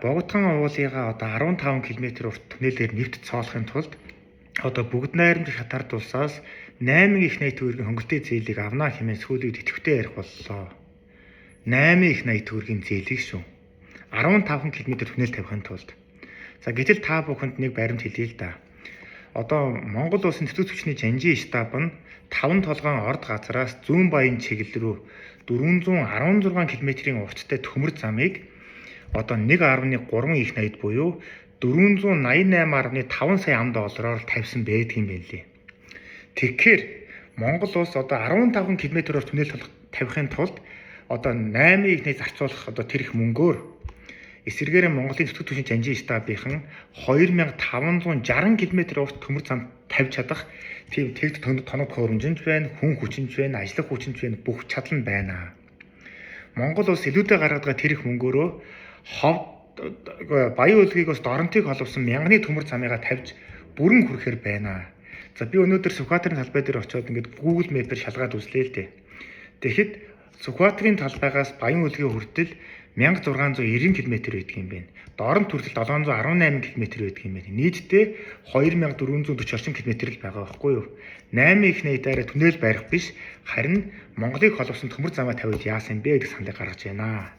Богдхан уулыгаа одоо 15 км урт түнэлээр нэвт цоолохын тулд одоо Бүгд Найрамдах Хятад улсаас 8 их 80 төгрөгийн хөнгөлтийн зээлийг авна хэмээн сүүлийн үед идэвхтэй ярих боллоо. 8 их 80 төгрөгийн зээлийг шүү. 15 км түнэл тавихын тулд. За, гэтэл та бүхэнд нэг баримт хэлье л да. Одоо Монгол улсын тэтгэвч хүчний жанжин штаб нь таван толгойн орд газраас зүүн баян чиглэл рүү 416 км-ийн урттай төмөр замыг одоо 1.3 их 80 буюу 488.5 сая ам доллараар тавьсан байдгийн юм билээ. Тэгэхээр Монгол улс одоо 15 км-оор түнэл тавихын тулд одоо 8 их 80 зарцуулах одоо тэр их мөнгөөр эсвэргээрээ Монголын тэтгэвч хүчний жанжин штабынхан 2560 км урт төмөр зам тавьж чадах тийм тэгд тоног төхөөрөмж байна, хүн хүчинж байна, ажиллах хүчинж байна, бүх чадал нь байна. Монгол улс илүүтэй гаргадаг тэр их мөнгөөрөө хов Баян өлгийг бас Доронтыг холбосон мянганы төмөр замыгаа тавьж бүрэн хүрэхээр байна. За, би өнөөдөр Сүхбаатарын талбай дээр очиод ингээд Google Map-ээр шалгаад үзлээ л дээ. Тэгэхэд Сүхбаатарын талбайгаас Баян өлгийн хүртэл 1690 км байдаг юм байна. Доронт хүртэл 718 км байдаг юм байна. Нийтдээ 2440 орчим км л байгаа байхгүй юу? 8 их нэтээр түнэл барих биш, харин Монголыг холбосон төмөр замаа тавиул яасан бэ гэдэг саналыг гаргаж байна.